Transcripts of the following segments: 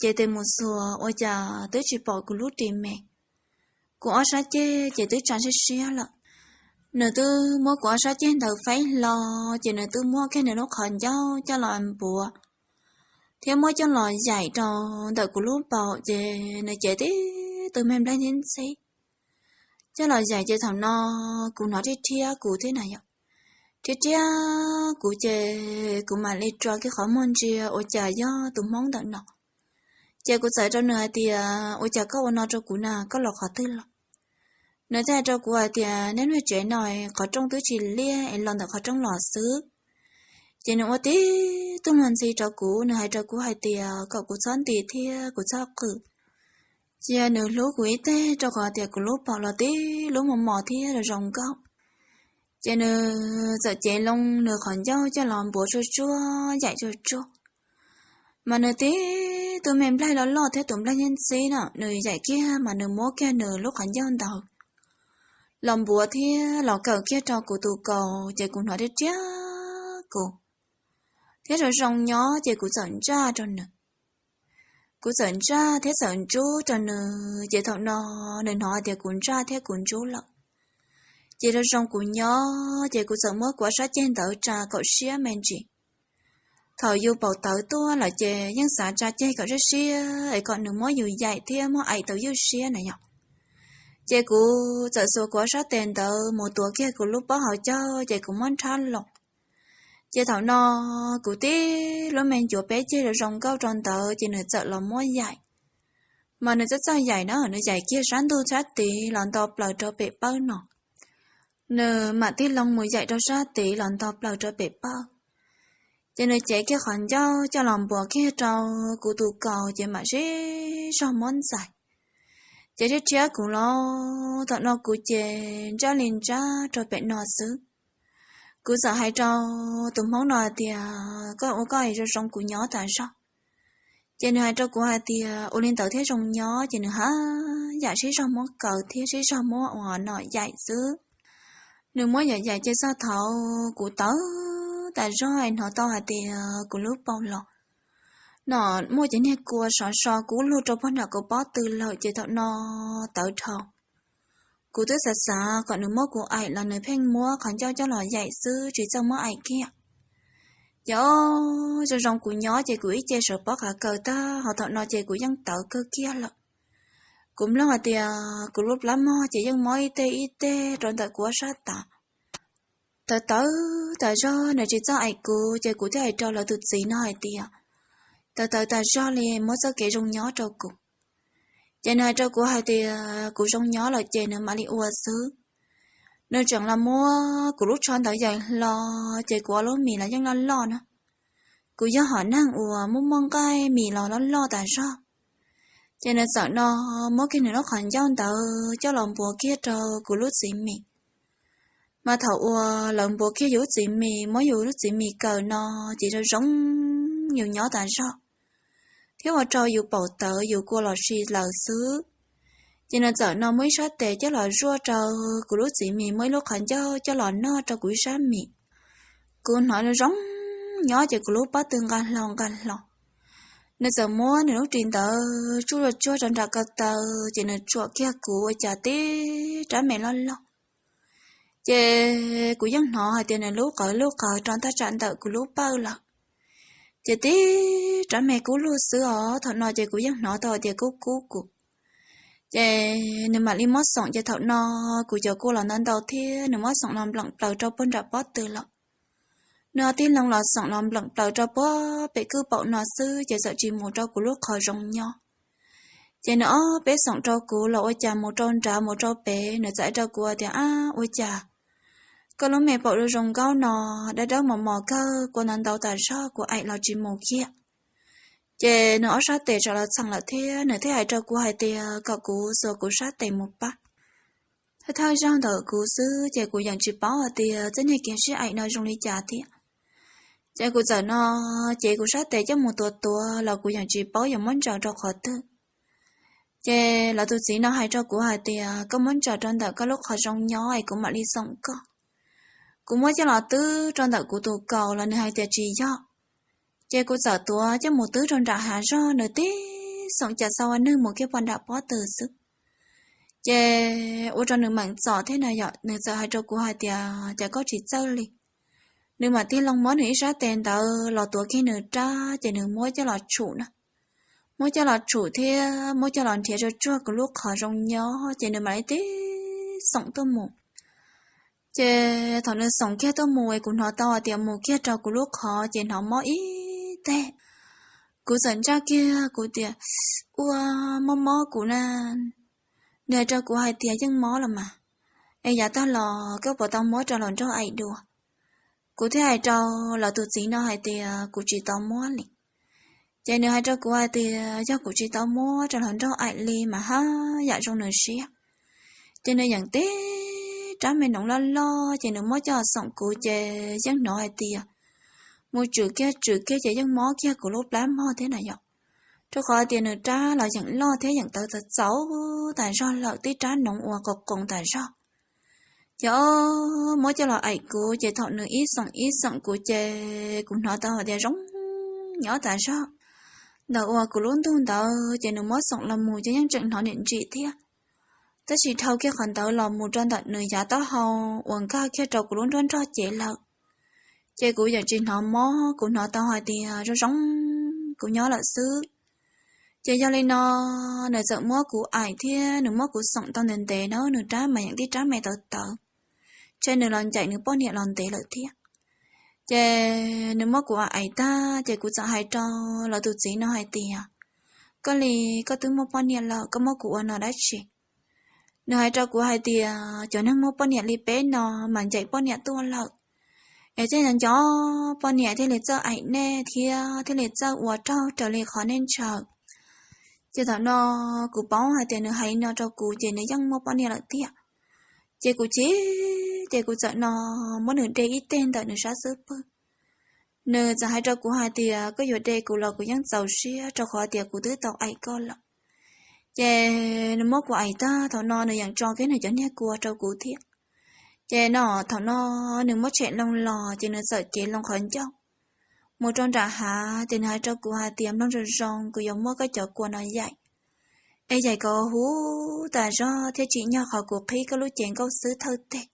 Ces tes mus xuas ua cas twb tsis pom kuv lub ris me. Kuv ob sab ceg ces twb tsa siab siab lawm. Nws twb muab kuv ob sab ceg ntawd faib hlo, ces nws twb muab kiag nws lub qhov ncauj coj los npuav thiab muab coj los yaim rau ntawm kuv lub paum, ces nws cev tib tug me nplaig ntxhib ntxhib coj los yaim. Ces thaum no kuv hnov rhiab rhiab kuv thiab na yom, rhiab rhiab kuv ces kuv mam li rua kiag qhov muag ntsia ua cas yog tus hmoob ntawm no. Ces kuv txawm rau nws hais tias, ua cas koj ua no rau kuv na, koj los qhov twg los? Nws thiaj hais rau kuv hais tias, neb lub tsev no qhov rooj twb tsis liaj es los ntawm qhov rooj los xwb. Ces nws ua tib tug muag ntxhi rau kuv, nws hais rau kuv hais tias kom kuv txhob nti thiab kuv txhob qw, cia nws hlub kuv ib teg rau qhov tias kuv lub paum los tib lub mos mos thiab zoo zoo nkauj. Ces nws txawm cev loo nws qhov ncauj coj los npuav tsuag tsuag yaim tsuag tsuag. Mas nws tib tug me nplaig loj loj thiab tus nplaig ntxhib ntxhib na, nws yaim kiag mas nws muab kiag nws lub qhov ncauj ntawd los npuav thiab los kawm kiag rau kuv tus kaus, ces kuv hnov rhiab rhiab kuv thiab zoo zoo nyob, ces kuv txawm ntsaj rau nws. Kuv txawm ntsaj thiab txawm ntsub rau nws, ces thaum no nws hnov hais tias kuv ntsaj thiab kuv ntsub lawm, ces zoo zoo kuv nyob, ces kuv txawm muab kuv ob sab ceg ntawd tsa kom siab me ntsis. Thaum yus paum tawv tuaj lawm ces yeej xav tsa ceg kom siab siab es kom nws muab yus yaim thiab muab aim tau ywj siab na yom. Ces kuv txawm xuas kuv ob sab tes ntawd mus tuav kiag kuv lub pob hauv caug, ces kuv muab nrhab los. Ces thaum no kuv tib lub me ncuav peb ceg zoo zoo nkauj rau ntawd, ces nws txawm los muab yaim. Mas nws txawj txawj yaim na, nws yaim kiag sab ntug sab tid los nto plaws rau pem pawg no. Nws mam tig loo mus yaim rau sab tid los nto plaws rau pem pawg. Ces nws cev kiag qhov ncauj coj los npuav kiag rau kuv tus kaus, ces mam sib zog muab ntxais. Ces rhiab rhiab kuv los thaum no kuv ces ntsaj li ntsaj rau pem no xwb. Kuv txawm hais rau tus hmoob no hais tias, koj ua koj zoo zoo kuv nyob tas zog. Ces nws hais rau kuv hais tias, ua li ntawd thiaj zoo nyob, ces nws haj yam sib zog muab kaw thiab sib zog muab ua no yaim xwb. Nws muab yaim yaim ces txog thaum kuv tawv tas zog es hnov tau hais tias kuv lub paum los no muaj cov niag kua sov so kub lug rau puag nram kuv pob tw lawm, ces thaum no tawv dhau. Kuv twb xav xav kom nws muab kuv aim los nws pheej muab qhov ncauj coj los yaim xwb tsis txawj muab aim kiag. Ces zoo zoo kuv nyob ces kuv ib ce sawv pob qav kaws tag, ho thaum no ces kuv yeej tawv kawg kiag lawm. Kuv mloog hais tias kuv lub plab mog ces yeej mob ib teg ib teg rau ntawm kuv ob sab tav. Tawv tawv tas zog nws tsis txawj aim kuv, ces kuv thiaj hais rau lawv tus txiv no hais tias, tawv tawv tas zog li, muab txoj kev zoo nyob rau kuv. Ces nws hais rau kuv hais tias kuv zoo nyob lawm ces nws mam li ua xwb. Nws tseem los muab kuv lub tsho ntawd yaim hlo, ces kuv ob lub mis los yeej loj loj na. Kuv yog hom neeg uas muaj muaj nqaij, mis los loj loj tas zog. Ces nws txawm no muab kiag nws lub qhov ncauj ntawd coj los npuav kiag rau kuv lub txiv mis. Mas thaum uas lawv npuav kiag yus lub txiv mis, muab yus lub txiv mis kaw no, ces zoo zoo yus nyob tas zog, thiab ua rau yus paum tawv yus kua los si lawm xwb. Ces nws txawm no muab ib sab tes coj los zuaj rau kuv lub txiv mis, muab ib lub qhov ncauj coj los noj rau kuv ib sab mis. Kuv hnov zoo zoo nyob ces kuv lub pob tw nqa hlo nqa hlo. Nws txawm muab nws lub ris ntawd tsuj tsuag tsuag rau nram ko taw, ces nws tsuam kiag kuv ua cas tib rab me loj loj. Ces kuv yeej hnov hais tias nws lub qawv lub qawv rau ntaj tsam ntawm kuv lub pawj lawm. Ces tib rab me kub lug xwb os, thaum no ces kuv yeej hnov tau hais tias kub kub kuv. Ces nws mam li muab xoom, ces thaum no kuv cov kua los ntau ntau thiab, nws muab xoom los npleem plaws rau puag nram pob tw lawm. Nws ho tig loo los xoom los npleem plaws rau puag pem kwj paum no xwb, ces txawm tsis mus rau kuv lub qhov zoo nyob. Ces nws ob peb xoom rau kuv los ua cas mus rau nrad mus rau pem, nws txawm hais rau kuv tias, ab, ua cas koj lub me paum zoo zoo nkauj no dawb dawb mos mos kawg, kua ntau ntau tas zog, kuv aim los tsis mus kiag. Ces nws ob sab tes tso los txheem lawm thiab, nws thiaj hais rau kuv hais tias kom kuv xuas kuv sab tes mus pab. Thawj thawj zaug ntawm kuv xwb ces kuv yeej tsis paub hais tias txoj niag kev sib aim no zoo li cas thiab. Ces kuv txawm no, ces kuv sab tes coj mus tuav tuav los kuv yeej tsis paub yuav muab ntsaws rau qhov twg. Ces lawv tus txiv no hais rau kuv hais tias koj muab ntsaws rau ntawm koj lub qhov zoo nyob es kuv mam li xoom koj. Kuv muab coj los twb rau ntawm kuv tus kaus los nws hais tias tsis yog. Ces kuv txawm tuav coj mus twb rau nram hav zog, nws tib xoom cas xa ua neeg mus kiag pom nram pob tw xwb. Ces ua rau nws meem txom thiab na yom, nws txawm hais rau kuv hais tias, Cas koj tsis txawj li? Nws mam tig loo muab nws ib sab tes ntawd los tuav kiag nws rab ces nws muab coj los tshum na. Muab coj los tshum thiab muab coj los nrhiav tsuag tsuag kuv lub qhov zoo nyob ces nws mam li tib xoom tuaj mus. Ces thaum nws xoom kiag tuaj mus es kuv hnov tau hais tias mus kiag rau kuv lub qhov ces hnov mob ib teg. Kuv txawm ntsaj kiag kuv tias, Ua, mob mob kuv na. Nws hais rau kuv hais tias, Yeej mob los mas, es yav tag los koj puas tau muab rau hluas nraug aim dua? Kuv thiaj hais rau lawv tus txiv no hais tias, Kuv tsis tau muab li. Ces nws hais rau kuv hais tias, Yog kuv tsis tau muab rau hluas nraug aim li mas haj yam zoo nws siab. Ces nws yeem tib rab me noov loj loj ces nws muab coj xoom kuv ces yeej hnov hais tias mus tswm kiag tswm kiag ces yeej mob kiag kuv lub plab mog thiab na yom. Rau qhov tias nws rab los yeem loj thiab yeem tawv txaus txaus tas zog lawm, tib rab noov uas qoos qoos tas zog. Ces o, muab coj los aim kuv ces thaum nws ib xoom ib xoom kuv ces kuv hnov tau hais tias zoo nyob tas zog. Ntawm uas kuv lub ntug ntawd ces nws muab xoom los mus ces yeej tseem hnov niam ntsim thiab. Tab sis dhau kiag qhov ntawd los mus rau ntawm nws yav taub hau uas nkag kiag rau kuv lub nruab nrog cev lawm, ces kuv yeej tsis hnov mob, kuv hnov tau hais tias zoo zoo kuv nyob lawm xwb. Ces yog li no nws txawm muab kuv aim thiab nws muab kuv xoom tau ntev ntev na, nws rab mas yeej tib rab me tawv tawv, ntshe nws los ncaim nws poj niam los ntev lawm thiab. Ces nws muab kuv aim tag ces kuv txawm hais rau lawv tus txiv no hais tias, Koj li, koj twb muaj poj niam lawm, koj muab kuv ua no dab tsi? Nws hais rau kuv hais tias, Cov neeg muaj poj niam li peb no mas ncaim poj niam tuaj lawm, es thiaj nco poj niam thiaj li txawj aim nej thiab thiaj li txawj ua raug raws li qhov nej ntshaw. Ces thaum no kuv paub hais tias nws hais no rau kuv ces nws yeej muaj poj niam lawm tiag. Ces kuv chim, ces kuv txawm no muab nws de ib teg ntawm nws sab xub pwg. Nws txawm hais rau kuv hais tias, Koj yuav de kuv los kuv yeej txaus siab rau qhov tias kuv twb tau aim koj lawm. Ces nws muab kuv aim tag thaum no nws yeem tso kiag nws cov niag kua rau kuv thiab. Ces no thaum no nws muab tshem loo los ces nws txawm cev loo qhov ncauj mus rau nram hav ces nws hais rau kuv hais tias, Mloog zoo zoo, kuv yuav muab koj cov kua no yaim, es yaim kom huv tas zog thiab tsim nyog qhov kuv qhib koj lub cev nkauj xwb thawj teg.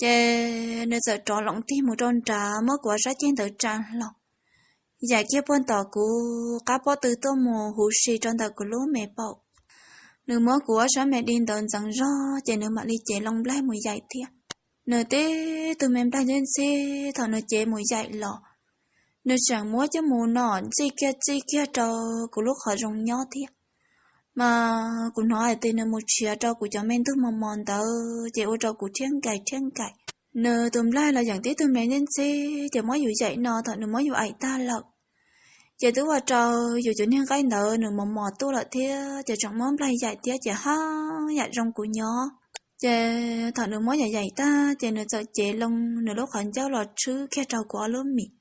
Ces nws txawm rov loo tig mus rau nrad muab kuv ob sab ceg ntawd tsa hlo, yaim kiag puag tom kuv qab pob tw tuaj mus huv si rau ntawm kuv lub me paum. Nws muab kuv ob sab me di ntawd ntxeev zog ces nws mam li cev loo nplaig mus yaim thiab. Nws tib tug me nplaig ntxhib ntxhib thaum nws cev mus yaim los, nws tseem muab coj mus no ntxij kiag ntxij kiag rau kuv lub qhov zoo nyob thiab. Mas kuv hnov hais tias nws mus tshiav rau kuv cov me ntug mos mos ntawd ces ua rau kuv rhiab nkais rhiab nkais. Nws tus nplaig los yeej tib tug me ntxhib ntxhib ces muab yus yaim no thaum nws muab yus aim tag lawm, ces twb ua rau yus cov niag nqaij ntawd nws mos mos tuaj lawm thiab ces tseem muab nplaig yaim thiab ces haj yam zoo kuv nyob. Ces thaum nws muab yaim yaim tag ces nws txawm cev loo nws lub qhov ncauj los tshwb kiag rau kuv ob lub mis.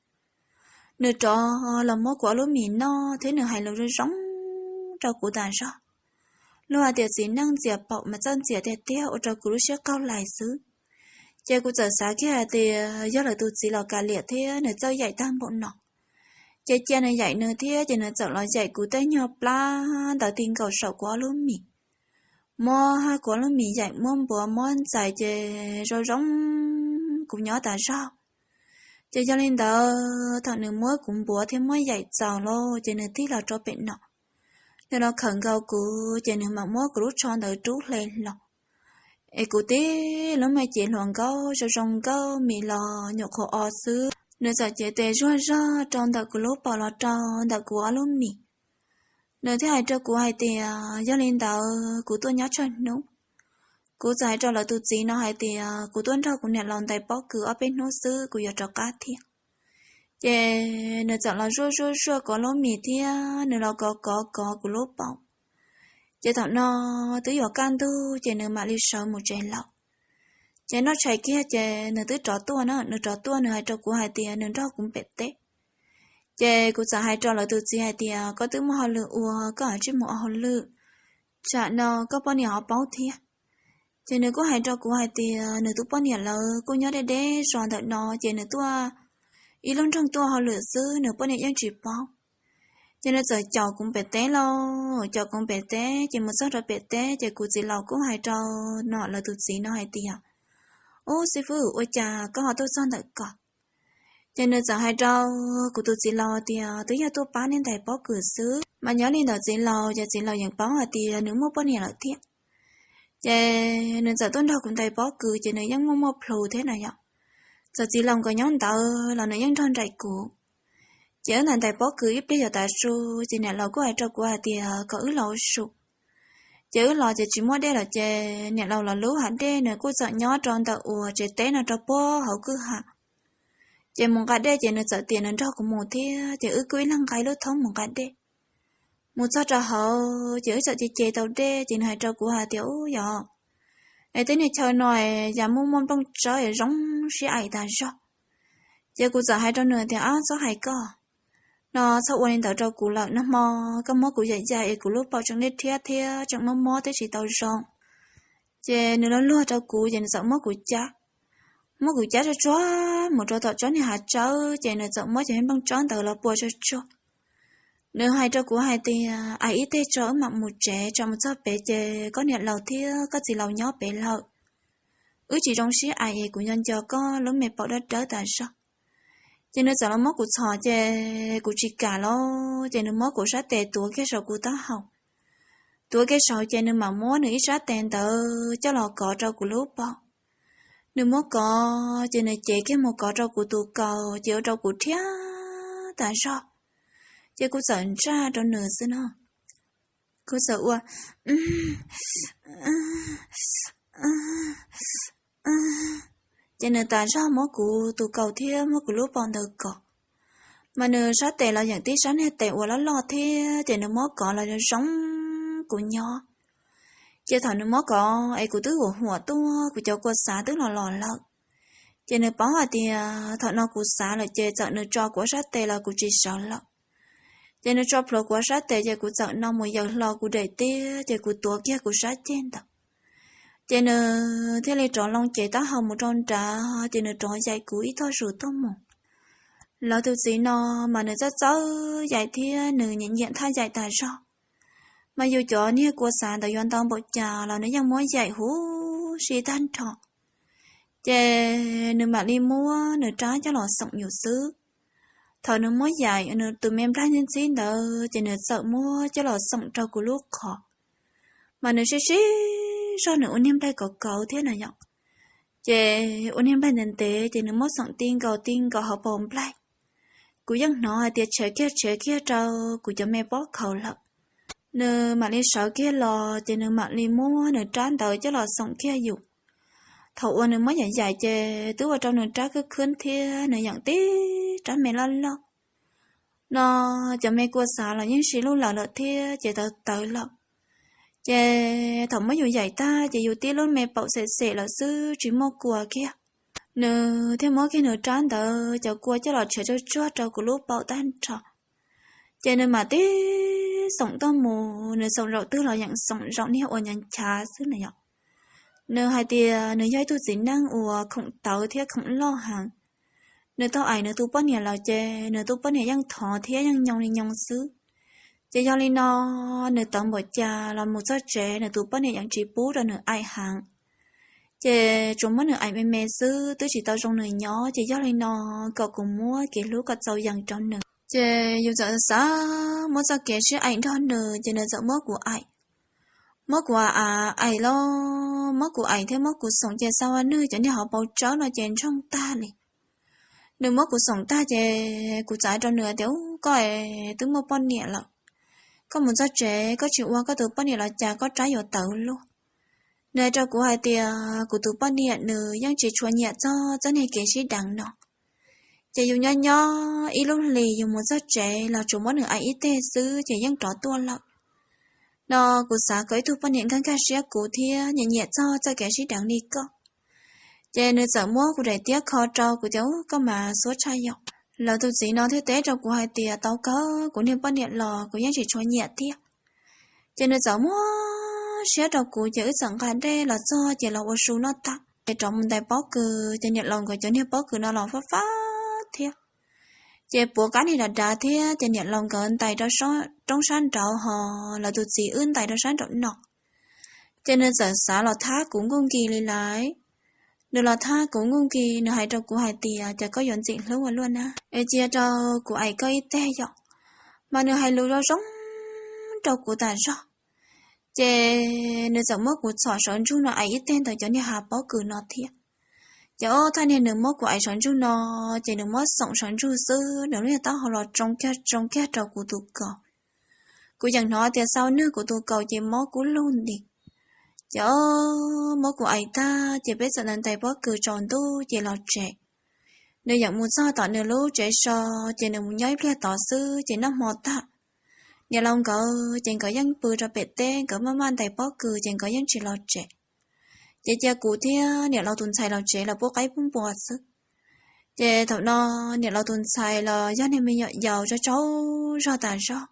Nws rov los muab kuv ob lub mis noj thiab nws hais lus zoo zoo rau kuv tas zog. Luag hais tias txiv neej ntxias paum mas txawj ntxias tiag tiag ua rau kuv lub siab qaug lais xwb. Ces kuv txawm xav kiag hais tias yog lawv tus txiv los kav liam thiab nws txawj yaim tag npaum no. Ces cia nws yaim nws thiab ces nws txawm los yaim kuv tej nyuag plab ntawd ti nkaus saum kuv ob lub mis. Muab hab kuv ob lub mis yaim muab npuav muab ntxais ces zoo zoo kuv nyob tas zog. Ces yog li ntawd thaum nws muab kuv npuav thiab muab yaim txaus lawm ces nws tig los rau pem no. Nws los khawm nkaus kuv ces nws mam muab kuv lub tsho ntawd rub hle los. Es kuv tib lub me cev hluas nkauj zoo zoo nkauj mis los nyuam qhuav o xwb, nws txawm cev tes zuag zog rau ntawm kuv lub paum los rau ntawm kuv ob lub mis. Nws thiaj hais rau kuv hais tias yog li ntawd kuv tuaj nyob tsawg hnub. Kuv txawm hais rau lawv tus txiv no hais tias kuv tuaj nrog kuv niam laus ntais pob kws ob peb hnub xwb kuv yuav rov qab thiab. Ces nws txawm los zuaj zuaj zuaj kuv ob lub mis thiab nws los kov kov kov kuv lub paum. Ces thaum no twb yuav kaj ntug ces nws mam li sawv mus tsev lawm. Ces noj tshais kiag ces nws twb rov tuaj na, nws rov tuaj nws hais rau kuv hais tias nws nrog kuv pem teb. Ces kuv txawm hais rau lawv tus txiv hais tias koj twb muaj hauj lwm ua koj ho tsis mus ua hauj lwm, tsam no koj poj niam ho paub thiab. Ces nws kuj hais rau kuv hais tias nws tus poj niam lawv kuj nyob deb deb zos ntawm no ces nws tuaj ib lub nroog tuaj hauj lwm xwb nws poj niam yeej tsis paub. Ces nws txawm caum kuv pem teb lauj, caum kuv pem teb ces mus txog rau pem teb ces kuv txiv laus kuj hais rau no lawv tus txiv no hais tias, Ub xib fwb, ua cas koj ho tuaj txog ntawm ko? Ces nws txawm hais rau kuv tus txiv laus tias twb yog tuaj pab niag ntais pob kws xwb, mas nyob li ntawm txiv laus ces txiv laus yeej paub hais tias nws muaj poj niam lawm thiab. Ces nws txawm tuaj nrog kuv ntais pob kws ces nws yeej muaj muaj plhus thiab na yom. Txawm txiv laus nkawd nyob ntawd los nws yeej nrog nraim kuv. Ces wb ntais ntais pob kws ib pliag yuav tav su, ces niam laus kuj hais rau kuv hais tias kom wb los ua su. Ces wb los ces tsis muaj dej lawm ces niam laus los lub hav dej nws kuj txawm nyob rau ntawm uas tsev teb no rau puag hauv kwj ha. Ces mus nqa dej ces nws txawm tias nws nrog kuv mus thiab ces wb kuj ib leeg nqa ib lub thoob mus nqa dej. Mus txog rau hauv ces wb txawm ce ce tau dej ces nws hais rau kuv hais tias, Ub yog, es tej niag chaw no yam muaj muaj nplooj tsawb zoo siab aim tas zog. Ces kuv txawm hais rau nws tias, Ab, txhob hais koj no, txhob ua li ntawd rau kuv lawm, nag hmo koj muab kuv yaim yaim es kuv lub paum tseem deb thiab thiab tseem mob mob thiab tsis tau zoo. Ces nws luag luag rau kuv ces nws txawm muab kuv cab, muab kuv cab tsuag tsuag mus rau tom tsob niag hav tsawb ces nws txawm muab cov niag nplooj tsawb ntawd los pua tsuag tsuag. Nws hais rau kuv hais tias, Aim ib teg tso wb mam mus tsev, tsam mus txog pem ces koj niam laus thiab koj txiv laus nyob pem lawm. Wb tsis zoo siab aim es kuv nco nco koj lub me paum dawb dawb tas zog. Ces nws txawm los muab kuv txhom ces kuv tsis kam los ces nws muab kuv sab tes tuav kiag saum kuv taub hau. Tuav kiag saud ces nws mam muab nws ib sab tes ntawd coj los kov rau kuv lub paum. Nws muab kov ces nws cev kiag mus kov rau kuv tus kaus ces ua rau kuv rhiab tas zog. Ces kuv txawm ntsaj rau nws xwb no. Kuv txawm ua Ces nws tas zog muab kuv tus kaus thiab muab kuv lub paum ntawd kov. Mas nws sab tes los yeem tib sab niag tes uas loj loj thiab ces nws muab kov los zoo kuv nyob. Ces thaum nws muab kov es kuv twb huam huam tuaj, kuv cov kua xav twb los los lawm. Ces nws paub hais tias thaum no kuv xav lawm ces txawm nws tso kuv sab tes los kuv tsis sawv lawm. Ces nws tso plhuav kuv sab tes ces kuv txawm no mus yaws hlo kuv daim tiab ces kuv tuav kiag kuv sab ceg ntawd. Ces nws thiaj li rov loo cev taub hau mus rau nrad ces nws rov yaim kuv ib tog zus tuaj mus. Lawv tus txiv no mas nws txawj txawj yaim thiab nws nyiam nyiam thaj yaim tas zog. Mas yus cov niag kua xav ntawd yuav ntau npaum cas los nws yeej muab yaim huv si tag nrho. Ces nws mam li muab nws rab coj los xoom yus xwb. Thaum nws muab yaim nws tus me nplaig ntxhib ntxhib ntawd ces nws txawm muab coj los xoom rau kuv lub qhov. Mas nws sib sib zog nws ua niag nplaig kauv kauv thiab na yom. Ces ua niag nplaig ntev ntev ces nws muab xoom ti nkaus ti nkaus hauv paus nplaig. Kuv yeej hnov hais tias tshav kiag tshav kiag rau kuv cov me pob khaus lawm. Nws mam li sawv kiag los ces nws mam li muab nws rab ntawd coj los xoom kiag yus. Thaum uas nws muab yaim yaim ces twb ua rau nws rab khwb khwb thiab nws yeem tib rab me loj loj. No cov me kua xav los yeej si lub lawm lawm thiab ces tawv tawv lawm. Ces thaum muab yus yaim tag ces yus tib lub me paum xem xem lawm xwb tsis muaj kua kiag. Nws thiaj muab kiag nws rab ntawd cov kua coj los tshiav tsuag tsuag rau kuv lub paum tag nrho. Ces nws mam tib xoom tuaj mus, nws xoom zaum twg los yeem xoom zaum niag uas nyav nchav xwb na yom. Nws hais tias nws yog ib tug txiv neej uas khoom tawv thiab khoom loj heev. Nws tau aim nws tus poj niam lawm ces nws tus poj niam yeej thov thiab yeej nyoo li nyoo xwb. Ces yog li no, nws tawv npaum cas los mus txog tsev nws tus poj niam yeej tsis pub rau nws aim heev. Ces tsuas muab nws aim me me xwb twb tsis tau zoo nws nyob ces yog li no kom kuv muab kev hlub kom txaus yees rau nws. Ces yus txawm xav muab txoj kev sib aim nrog nws ces nws txawm muab kuv aim. Muab kuv aim, aim los muab kuv aim thiab muab kuv xoom ces xa ua nwg cov niag hauv paus tsawb no ces ntsoog tag li. Nws muab kuv xoom tag ces kuv txawm hais rau nws tias, Ub, koj twb muaj poj niam lawm. Koj mus txog tsev koj tsis ua koj tus poj niam los cas koj rab yuav tawv luaj. Nws hais rau kuv hais tias kuv tus poj niam nws yeej tsis tshua nyiam txog txoj niag kev sib deev no. Ces yus nyob nyob ib lub hlis yus mus txog tsev los tsuas muab nws aim ib teg xwb ces yeej rov tuaj lawm. No kuv xav kom ib tug poj niam nkag nkag siab kuv thiab nyiam nyiam txog txoj kev sib deev li koj. Ces nws txawm muab kuv daim tiab kho rau kuv tias, Ub, koj mas xuab tshaj yom. Lawv tus txiv no thiaj teb rau kuv hais tias, Tau kawg, kuv niag poj niam los kuv yeej tsis tshua nyiam thiab. Ces nws txawm muab siab rau kuv ces wb txawm nqa dej los txog ces los ua su noj tag ces rov mus ntais pob kws ces niam laus nkawd cov niag pob kws no los fab fab thiab. Ces puav kab nig dav dav thiab ces niam laus nkawd ntais rau roob sab nraud ho lawv tus txiv wb ntais rau sab nraum no. Ces nws txawm xav los thab kuv nkuj nki li lawm. Nws los thab kuv nkuj nki, nws hais rau kuv hais tias, Cas koj yuav ntxim hlub ua luaj na, es cia rau kuv aim koj ib teg yom. Mas nws hais lus zoo zoo rau kuv tas zog. Ces nws txawm muab kuv txhom sawv ntsug no aim ib teg ntawm cov niag hav pob kws no thiab. Ces ob thaj niag nws muab kuv aim sawv ntsug no, ces nws muab xoom sawv ntsug xwb, nws lub niag taub hau los tsoo kiag tsoo kiag rau kuv tus kaus. Kuv yeej hnov tias xau nwg kuv tus kaus ces mob kub lug nti. Ces muab kuv aim tag ces peb txawm ntais ntais pob kws tsaus ntuj ces los tsev. Nws yeej mus txog tom nws lub tsev so, ces nws mus nyob ib pliag tod xwb ces noj hmo tag. Niam laus nkawd ces nkawd yeej pw rau pem teb, nkawd maj maj ntais pob kws ces nkawd yeej tsis los tsev. Ces cia kuv thiab niam laus tus ntxhais los tsev los pub qaib pub npua xwb. Ces thaum no niam laus tus ntxhais los yog niag me nyuam yaus tsaug tsaug zog tas zog.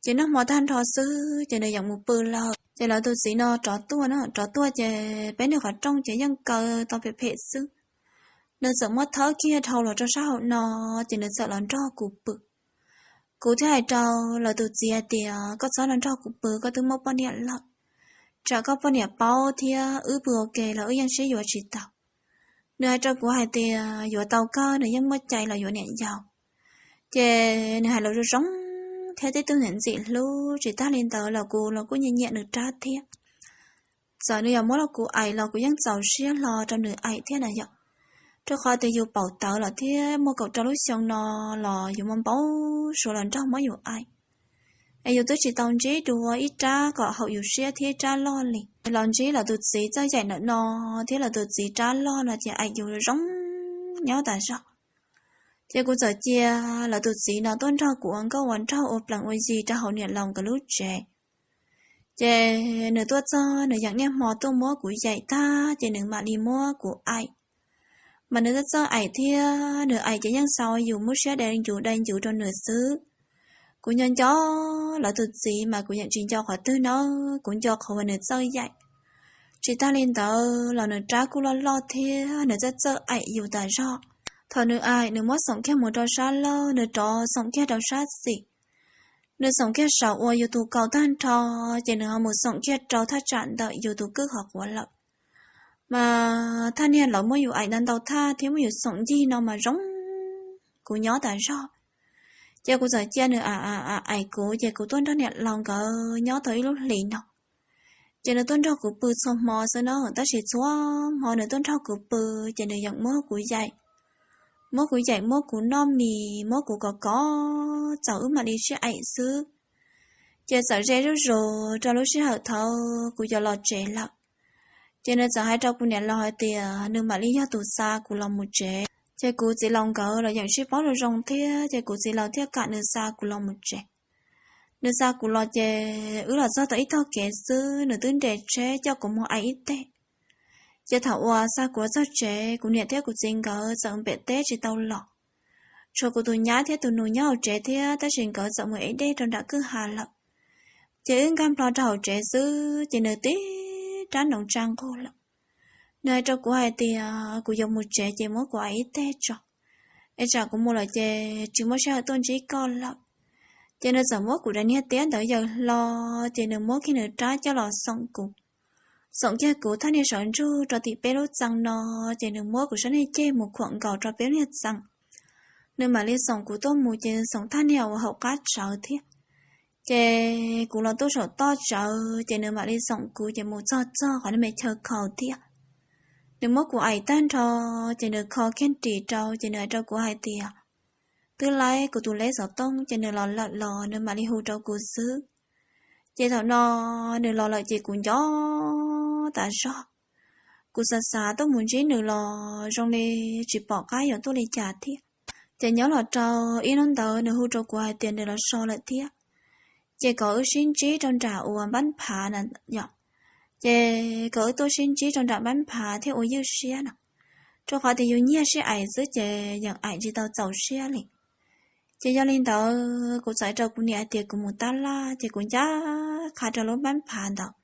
Ces noj hmo tag nrho xwb ces nws yeej mus pw lawm. Ces lawv tus txiv no rov tuaj na, rov tuaj ces peb niag qhov rooj ces yeej kaw tau phem phem xwb. Nws txawm muab thawb kiag dhau los rau sab hauv no, ces nws txawm los nrog kuv pw. Kuv thiaj hais rau lawv tus txiv hais tias, Koj txhob los nrog kuv pw, koj twb muaj poj niam lawm. Tsam koj poj niam paub thiab wb pw ua ke los wb yeej sib yuav tsis tau. Nws hais rau kuv hais tias, Yuav tau kawg, nws yeej muaj cai los yuav niam yau. Ces nws hais lus zoo zoo thiab tib tug niam ntxim hlub, tsis tag li ntawd los kuv los kuj nyiam nyiam nws rab thiab. Txawm nws yuav muab los kuv aim los kuv yeej txaus siab hlo rau nws aim thiab na yom. Rau qhov tias yus paum tawv lawm thiab muaj kaum rau lub xyoo no los yus muaj npau suav los nrog muab yus aim. Es yus twb tsis tau ntsib dua ib rab kom haum yus siab thiab ib rab loj li. Los ntsib lawv tus txiv txawj yaim ntawm no thiab lawv tus txiv rab loj no ces aim yus zoo nyob tas zog. Ces kuv txawm cia lawv tus txiv no tuaj nrog kuv ua nkauj ua nraug ua plees ua yi rau hauv niam laus nkawd lub tsev. Ces nws tuaj txog nws yeej niaj hmo tuaj muab kuv yaim tag ces nws mam li muab kuv aim. Mas nws txawj txawj aim thiab nws aim ces yeej xav yus muab siab dai ncus dai ncus rau nws xwb. Kuv nco nco lawv tus txiv mas kuv yeej tsis nco qhov twg na, kuv nco qhov uas nws txawj yaim. Tsis tag li ntawd los nws rab kuj loj loj thiab nws txawj txawj aim yus tas zog. Thaum nws aim nws muab xoom kiag mus rau sab laug, nws rov xoom kiag rau sab xis. Nws xoom kiag saum uas yus tus kaus tag nrho, ces nws ho mus xoom kiag rau thaj tsam ntawm yus tus kwj hauv quav lawm. Mas thaj niag lawv muab yus aim ntau ntau thaj thiab muab yus xoom ncig no mas zoo kuv nyob tas zog. Ces kuv txawm cia nws aim kuv ces kuv tuaj nrog niam laus nkawd nyob tau ib lub hlis no. Ces nws tuaj nrog kuv pw txhua hmo xwb na, tab sis txhua hmo nws tuaj nrog kuv pw ces nws yeej muab kuv yaim. Muab kuv yaim, muab kuv noj mis, muab kuv kov kov txaus wb mam li sib aim xwb. Ces txawm ze zuj zus rau lub sij hawm thaum kuv yuav los tsev lawm. Ces nws txawm hais rau kuv niam laus hais tias nws mam li yog tus xa kuv los mus tsev. Ces kuv txiv laus nkawd los yeej sib paub zoo zoo thiab, ces kuv txiv laus thiaj kam nws xa kuv los mus tsev. Nws xa kuv los ces wb los txog tau ib tog kev xwb nws twb nres tsheb coj kuv mus aim ib teg. Ces thaum uas xa kuv txog tsev kuv niam thiab kuv txiv nkawd txawm pem teb tsis tau los. Tshuav kuv tus nyab thiab tus nus nyob hauv tsev thiab, tab sis nkawd txawm mus ev dej rau nram kwj ha lawm. Ces wb nkag nplo rau hauv tsev xwb ces nws tib rab noov tsa nqug lawm. Nws hais rau kuv hais tias kuv yuav mus tsev ces muab kuv aim ib teg tso, es tsam kuv mus lawm ces tsis muaj sij hawm tuaj ntsib koj lawm. Ces nws txawm muab kuv daim niag tiab ntawd yaws hlo, ces nws muab kiag nws rab coj los xoom kuv. Xoom kiag kuv thaj niag sawv ntsug rau tim peb lub txee no, ces nws muab kuv sab niag ceg mus khuam nkaus rau peb lub niag txee. Nws mam li xoom kuv tuaj mus ces xoom thaj niag uas hauv qab tsawv thiab. Ces kuv los tuaj saum toj tsawv ces nws mam li xoom kuv ces mus txog txog qhov niag me chaw khaus thiab. Nws muab kuv aim tag nrho, ces nws kho kiag ris rau ces nws hais rau kuv hais tias, twb laib kuv tus leb xov tooj, ces nws los lawm los nws mam li hu rau kuv xwb. Ces thaum no nws los lawm ces kuv nco tas zog. Kuv xav xav tuaj mus ntsib nws los zoo li tsis pom qab yuav tuaj li cas thiab. Ces nyob los rau ib hnub ntawd nws hu rau kuv hais tias nws los so lawm thiab. Ces kom wb sib ntsib rau nram uas npab phav na yom. Ces kom wb tuaj sib ntsib rau nram npab phav thiab ua ywj siab no, rau qhov tias yus nyiag sib aim xwb ces yeej aim tsis tau txaus siab li. Ces yog li ntawd kuv txawm hais rau kuv niam hais tias kuv mus tab laj, ces kuv ncaj qha rau lub npab phav ntawd.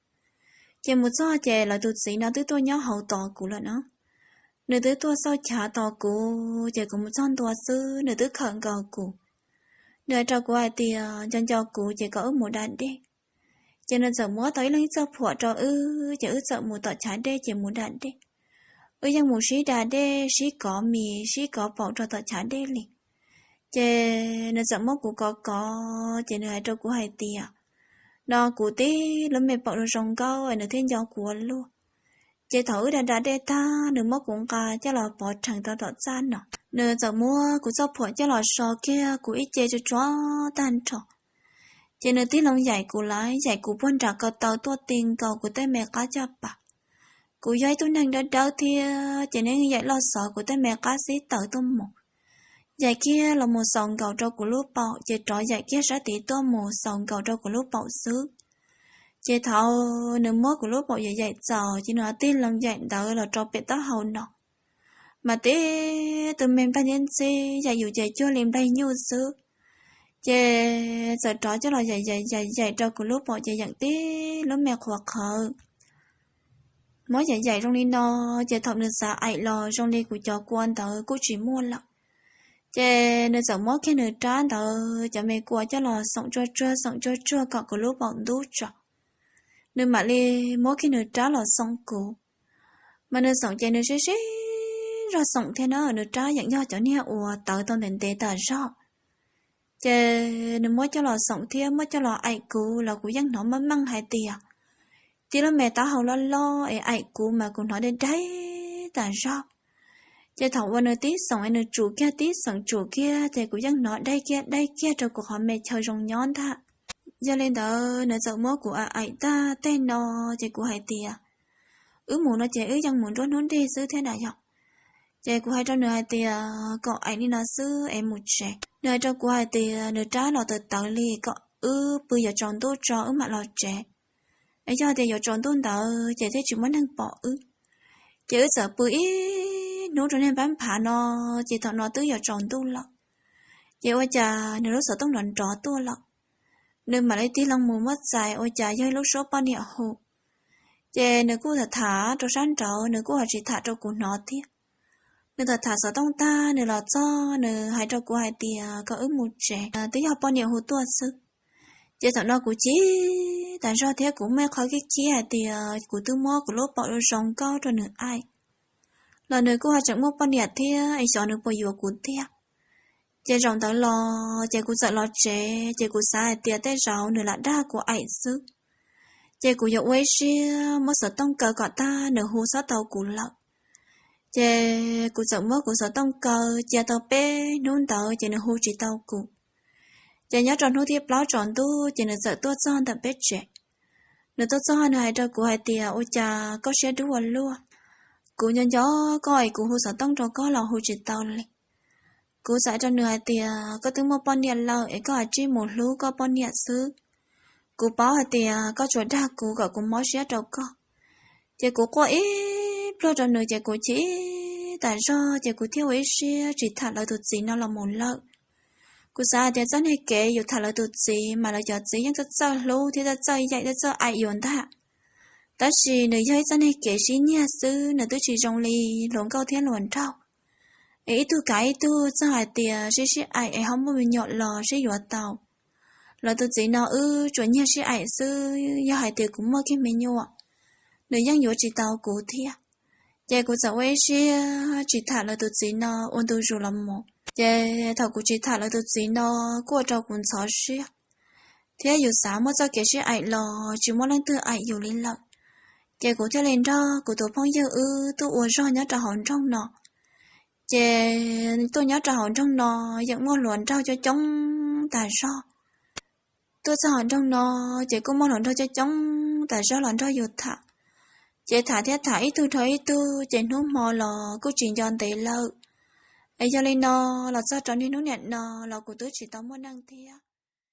Ces mus txog ces lawv tus txiv no twb tuaj nyob hauv tos kuv lawm no. Nws twb tuaj xauj chav tos kuv, ces kuv mus txog ntua xwb nws twb khawm nkaus kuv. Nws hais rau kuv hais tias nco nco kuv ces kom wb mus da dej. Ces nws txawm muab tau ib leeg ib txoj phuam rau wb, ces wb txawm mus tom chav dej ces mus da dej. Wb yeej mus sib da dej, sib kov mis, sib kov paum rau tom chav dej li. Ces nws txawm muab kuv kov kov, ces nws hais rau kuv hais tias, no kuv tib lub me paum zoo zoo nkauj es nws thiaj nco kuv ua luaj. Ces thaum wb da da dej tag, nws muab kuv nqa coj los pov rhees tau tom txaj no. Nws txawm muab kuv txoj phuam coj los so kiag kuv ib ce tsuag tsuag tag nrho. Ces nws tib loo yaim kuv lawm, yaim kuv puag nram ko taw tuaj ti nkaus kuv tej me qab caj pas. Kuv yog ib tug neeg dawb dawb thiab, ces nws yaim loj xov kuv tej me qab xib taws tuaj mus. Yaim kiag los mus xaus nkaus rau kuv lub paum, ces rov yaim kiag sab tid tuaj mus xaus nkaus rau kuv lub paum xwb. Ces thaum nws muab kuv lub paum yaim yaim txaus, ces nws ho tig loo yaim ntawd los rau pem taub hau no. Mas tib tug me nplaig ntxhib ntxhib yaim yus ces cuag li nplaig nyuj xwb. Ces txawm rov coj los yaim yaim yaim yaim rau kuv lub paum ces yeem tib lub me qhuav qhawv. Muab yaim yaim zoo li no, ces thaum nws xav aim los zoo li kuv cov kua ntawd kuj tsis muaj lawm. Ces nws txawm muab kiag nws rab ntawd cov me kua coj los xoom tsuag tsuag xoom tsuag tsuag kom kuv lub paum ntub tso. Nws mam li muab kiag nws rab los xoom kuv. Mas nws xoom ces nws sib sib zog xoom thiab na, nws rab yeem yog cov niag uas tawv tau ntev ntev tas zog. Ces nws muab coj los xoom thiab muab coj los aim kuv los kuv yeej hnov meej meej hais tias tib lub me taub hau loj loj es aim kuv mas kuv hnov dai dai tas zog. Ces thaum uas nws tib xoom es nws tsum kiag tib xoom tsum kiag ces kuv yeej hnov dai kiag dai kiag rau kuv qhov me chaw zoo nyob ntag. Yog li ntawd nws txawm muab kuv aim aim tag teg no, ces kuv hais tias, wb mus no ces wb yeej mus nruab hnub nrig xwb thiab na yog. Ces kuv hais rau nws hais tias kom aim li no xwb es mus tsev. Nws hais rau kuv hais tias nws rab los tawv tawv li, kom wb pw yuav tsaus ntuj tso wb mam los tsev. Es yog tias yuav tsaus ntuj ntawd ces thiaj tsis muaj neeg pom wb. Ces wb txawm pw ib hnub rau niag npab nphav no, ces thaum no twb yuav tsaus ntuj lawm. Ces ua cas nws lub xov tooj nrov nrov tuaj lawm. Nws mam li tig loo mus muab txais ua cas yog ib lub suab poj niam hu. Ces nws kuj tham tham rau sab nraud, nws kuj ho tsis tham rau kuv hnov thiab. Nws tham tham xov tooj tag nws los txog, nws hais rau kuv hais tias kom wb mus tsev, twb yog poj niam hu tuaj xwb. Ces thaum no kuv chim tas zog thiab kuv muaj qhov kev chim hais tias kuv twb muab kuv lub paum zoo zoo nkauj rau nws aim, los nws kuj ho tseem muaj poj niam thiab es xyov nws puas yuav kuv tiag. Ces zaum ntawd los ces kuv txawm los tsev, ces kuv xav hais tias tej zaum nws lam dag kuv aim xwb. Ces kuv yuav ua ib siab muab xov tooj kaw kom tag nws hu txhob tau kuv lawm. Ces kuv txawm muab kuv xov tooj kaw cia tau peb hnub ntawd ces nws hu tsis tau kuv. Ces nyob rau hnub thib plaub tsaus ntuj ces nws txawm tuaj txog ntawm peb tsev. Nws tuaj txog nws hais rau kuv hais tias, ua cas koj siab dub ua luaj? Kuv nco nco koj es kuv hu xov tooj rau koj los hu tsis tau li. Kuv txawm hais rau nws hais tias, koj twb muaj poj niam lawm es koj ha tsij mus hlub koj poj niam xwb. Kuv paub hais tias koj tsuas dag kuv kom kuv mob siab rau koj. Ces kuv quaj ib pluag rau nws ces kuv chim tas zog ces kuv thiaj ua ib siab tsis tham lawv tus txiv no los mus lawm. Kuv xav hais tias txoj niag kev yus tham lawv tus txiv mas lawv cov txiv yeej txawj txawj hlub thiab txawj txawj yaim txawj txawj aim yus ntag. Tab sis nws yog ib txoj niag kev sib nyiag xwb, nws twb tsis zoo li hluas nkauj thiab hluas nraug es ib tug kav ib tug, txawj hais tias sib sib aim es ho muaj me nyuam los sib yuav tau. Lawv tus txiv no wb tsuas nyiag sib aim xwb, yog hais tias kuv muaj kiag me nyuam, nws yeej yuav tsis tau kuv thiab. Ces kuv txawm ua ib siab tsis tham lawv tus txiv no ua ntu zus los mus. Ces thaum kuv tsis tham lawv tus txiv no kuj ua rau kuv ntxhov siab, thiab yus xav muaj txoj kev sib aim los tsis muaj leej twg aim yus li lawm. Ces kuv thiaj li nrog kuv tus phooj ywg wb tuaj ua zog nyob rau hauv nroog no. Ces tuaj nyob rau hauv nroog no yeej muaj hluas nraug coob coob tas zog. Tuaj txog hauv nroog no ces kuj muaj hluas nraug coob coob tas zog los nrog yus tham. Ces tham thiab tham ib tug dhau ib tug ces hnub hmo los kuj tsis nco ntev lawm. Es yog li no los txog rau niaj hnub niam no los kuv twb tsis tau muaj neej thiab.